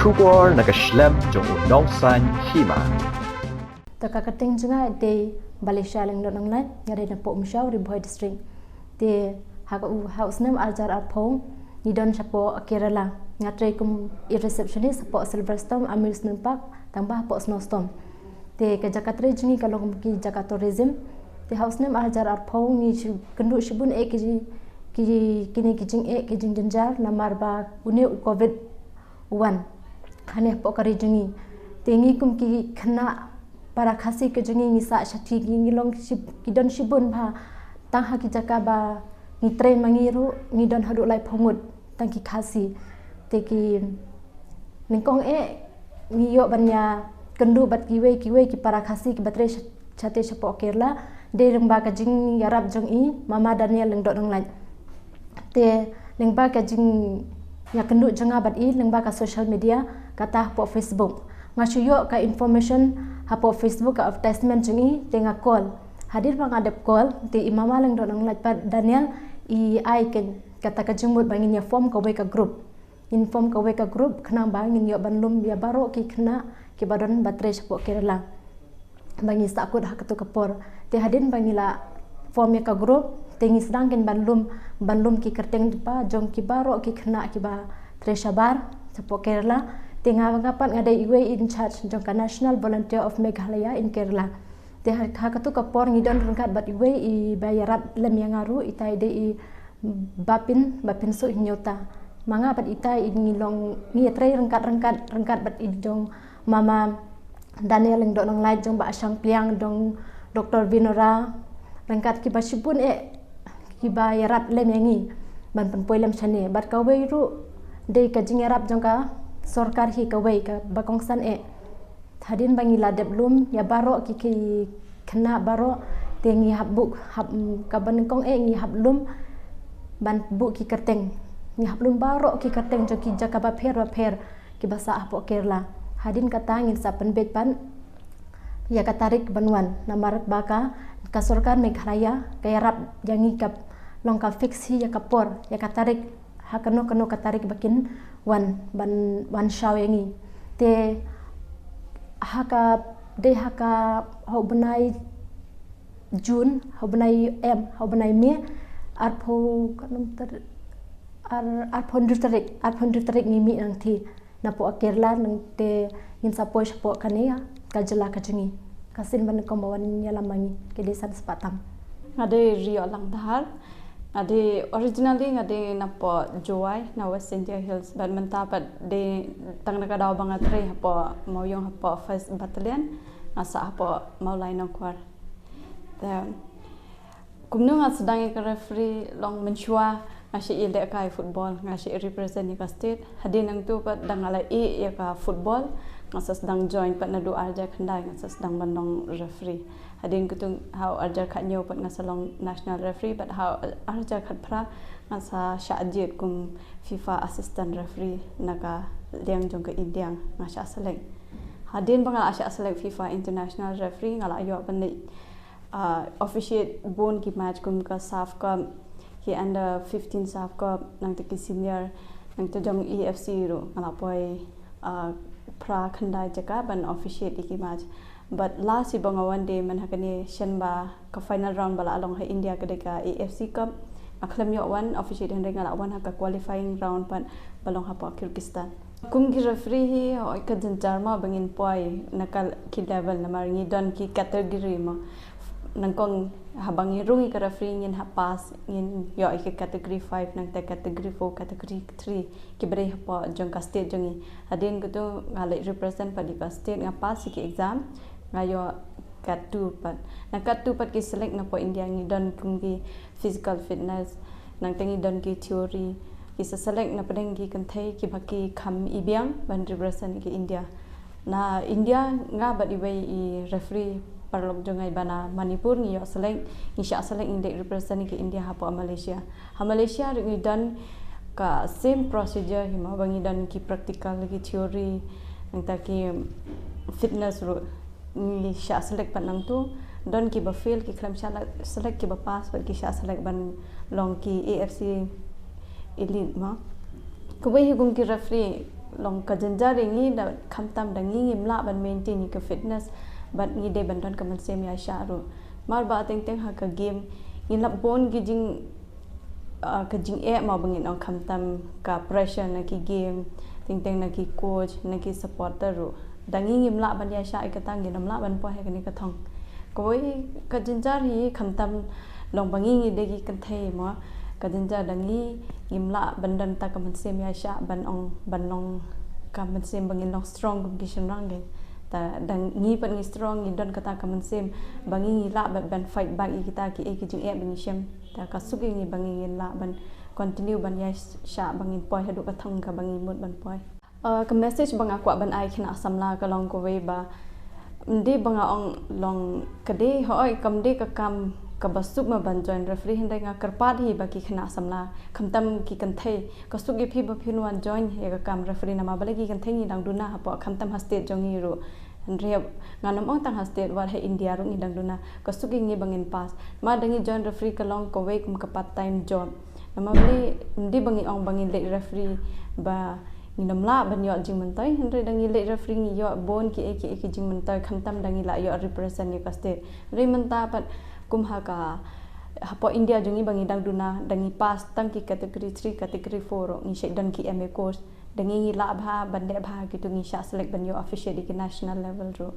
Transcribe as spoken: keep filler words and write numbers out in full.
Khubor na ka shlem jong u nongsan hima. Te ka kyrteng jong nga dei Balesha Lyngdoh Nonglait, nga dei na Pok Umshaw, Ri Bhoi District. Te ha ka u ha u snem arjar arphew ngi don shapoh Kerala. Nga trei kum i receptionist shapoh Silverstone Amusement Park, tang ba hapoh Snowstorm. Te ka jaka trei jong ngi ka long ki jaka tourism. Te ha u snem arjar arphew ngi kynduh shibun eh ki ki kine ki jingeh ki jingjynjar namar ba une u covid wan hane hapoh ka ri jong ngi. Te ngi kum ki khynnah para Khasi ka jong ngi ngi sah shathie ngi ngi long ki don shibun bha tang ha ki jaka ba ngi trei ma ngi ruh ngi don haduh laiphew ngut tang ki Khasi. Te ki nyngkong eh ngi ïoh ban ïa kynduh bad kiwei kiwei ki para Khasi kiba trei sha te shapoh Kerala dei lyngba ka jingïarap jong i Mama Daniel Lyngdoh Nonglait. Te lyngba ka jingïakynduh jong nga bad i lyngba ka social media kata hapoh Facebook. Nga shu ïoh ka information hapoh Facebook ka advertisement jong i te nga call. Hadien ba nga dep call te i Mama Lyngdoh Nonglait bad Daniel i ai kata ka jingmut ba ngin ïa form kawei ka group. Ngin form kawei ka group khnang ba ngin ïoh ban lum ïa baroh ki khynnah kiba don ba trei shapoh Kerala ba ngi sahkut ha katu ka por. Te hadien ba ngi la form ïa ka group te ngi sdang kin ban lum ban lum ki kyrteng ba jong ki baroh ki khynnah kiba trei shabar shapoh Kerala. Te nga nga pat nga dei iwei in charge jong ka National Volunteer of Meghalaya in Kerala. Te ha katu ka por ngi don ryngkat bad iwei iba ïarap lem ïa nga ruh, itai dei i Bapin Bapin Suh Nyota. Ma nga bad itai i ngi long ngi trei ryngkat ryngkat ryngkat bad i jong Mama Daniel Lyngdoh Nonglait, jong Bah Shang Pliang, jong Doktor Vinora, ryngkat kiba shibun eh kiba ïarap lem ïa ngi ban pynpoi lem shane. Bad kawei ruh dei ka jingïarap jong ka sorkar hi kawei kaba kongsan eh. Hadien ba ngi la dep lum ïa baroh ki ki khynnah baroh te ngi hap buh hap kaba nyngkong eh ngi hap lum ban buh ki kyrteng. Ngi hap lum baroh ki kyrteng jong ki jaka bapher bapher kiba sah hapoh Kerala. Hadien kata ngin sa pynbeit pat ïa ka tarik ban wan namar ba ka ka sorkar Meghalaya ka ïarap ïa ngi ka long ka fix hi ïa ka por ïa ka tarik ha kano kano ka tarik ba kin wan ban wan shaw ïa ngi. Te ha ka dei ha ka ha u bnai June, ha u bnai em ha u bnai May arphew ka num tar ar arphew hynriew tarik arphew hynriew tarik ngi mih nangthie napoh Kerala nangte ngin sa poi shapoh kane ka jylla ka jong ngi. Ka sien ban kong ba wan ïalam ma ngi ki dei san spah tam. Nga dei Rio Langdhar. Nga dei originally nga dei napoh Jowai na West Jaiñtia Hills bad mynta pat dei tang na ka daw ba nga trei hapoh Mawïong hapoh First Battalion, nga sah hapoh Mawlai Nongkwar. Te kumno nga sdang ïa ka referee long mynshuwa nga shu ïalehkai football, nga shu represent ïa ka state. Hadien nangtu pat da nga la ïeh ïa ka football nga sa sdang join pat naduh arhajar khyndai nga sa sdang ban long referee. Hadien katu ha u arhajar khathynñiew pat nga sa long national referee bad ha u arhajar khatphra nga sa shah jied kum FIFA assistant referee na ka liang jong ka India, nga shah select. Hadien ba nga la shah select FIFA international referee nga la ïoh ban leit uh, officiate bun ki match kum ka SAFF Cup, ki under fifteen SAFF Cup, nangta ki senior, nangta jong AFC ruh nga la poi uh, phra khyndai jaka ban officiate ïa ki match. But last hi ba nga wan dei man ha kane shen ba ka final round ba la long ha India ka dei ka AFC Cup. Nga khlem ïoh wan officiate hynrei nga la wan ha ka qualifying round pat ba long hapoh Kyrgyzstan. Kum ki referee hi hooid ka jynjar mo ba ngin poi na ka ki level namar ngi don ki category mo. Nyngkong haba ngi rung ïa ka referee ngin hap pass, ngin ïoh ïa ka category five, nangta category four, category three, kiba dei hapoh jong ka state jong ngi. Hadien katu nga leit represent pat ïa ka state, nga pass ïa ki exam, nga ïoh cat two pat. Na cat two pat ki select napoh India, ngi don kum ki physical fitness, nangta ngi don ki theory, ki sa select na pdeng ki kynthei kiba ki kham ibiang ban represent ïa ka India. Na India nga bad iwei i referee paralok jong nga iba na Manipur ngi ïoh select, ngi shah select ngi dei represent ïa ka India hapoh Malaysia. Ha Malaysia ruh ngi don ka same procedure hi mo, ba ngi don ki practical, ki theory, nangta ki fitness ruh. Ngi shah select pat nangtu, don kiba fail, ki khlem shah select, kiba pass pat ki shah select ban long ki AFC elite mo. Kawei hi kum ki referee Long ka jynjar ïa ngi da khamtam da ngi ngim lah ban maintain ïa ka fitness, bad ngi dei ban don ka mynsiem ïaishah ruh. Mar ba teng teng ha ka game ngi lap bun ki jing, ah, ka jingeh ma ba ngin ong, khamtam ka pressure na ki game, teng teng na ki coach, na ki supporter ruh. Da ngi ngim lah ban ïaishah ïa kata, ngin ym lah ban poi ha kane ka thong. Kawei ka jynjar hi khamtam long ba ngi ngi dei ki kynthei mo. Ka jynjar da ngi ngim lah ban don ta ka mynsiem ïaishah ban ong ban long ka mynsiem ba ngin long strong kum ki shynrang kein. Ta da ngi pat ngi strong, ngi don kata ka mynsiem ba ngi ngi lah ban, ban fight back ïa kita ki, eh, ki jingeh ba ngi shem. Ta ka suk ïa ngi ba ngi ngin lah ban continue ban ïaishah ba ngin poi haduh ka thong kaba ngi mut ban poi. Uh, ka message ba nga kwah ban ai khynnah samla ka long kawei ba, ym dei ba nga ong long ka dei, hooid kam dei ka kam kaba suk ma ban join referee, hynrei nga kyrpad hi ba ki khynnah samla, khamtam ki kynthei, ka suk ïa phi ba phin wan join ïa ka kam referee, namar balei ki kynthei ngi dang duna hapoh, khamtam ha state jong ngi ruh. Hynrei ngan ym ong tang ha state, wat ha India ruh ngi dang duna. Ka suk ïa ngi ba ngin pass. Ma da ngi join referee ka long kawei kum ka part time job. Namar balei, ym dei ba ngi ong ba ngi leit referee ba ngin ym lah ban ïoh jingmyntoi, hynrei da ngi leit referee ngi ïoh bun ki, eh, ki, eh, ki jingmyntoi, khamtam da ngi lah ïoh represent ïa ka state. Hynrei mynta pat kum ha ka, hapoh India jong ngi ba ngi dang duna, da ngi pass tang ki category three, category four ruh, ngi shait don ki M A course. Da ngi ngi lah bha ban leh bha, kito ngi shah select ban ïoh officiate ïa ki national level ruh.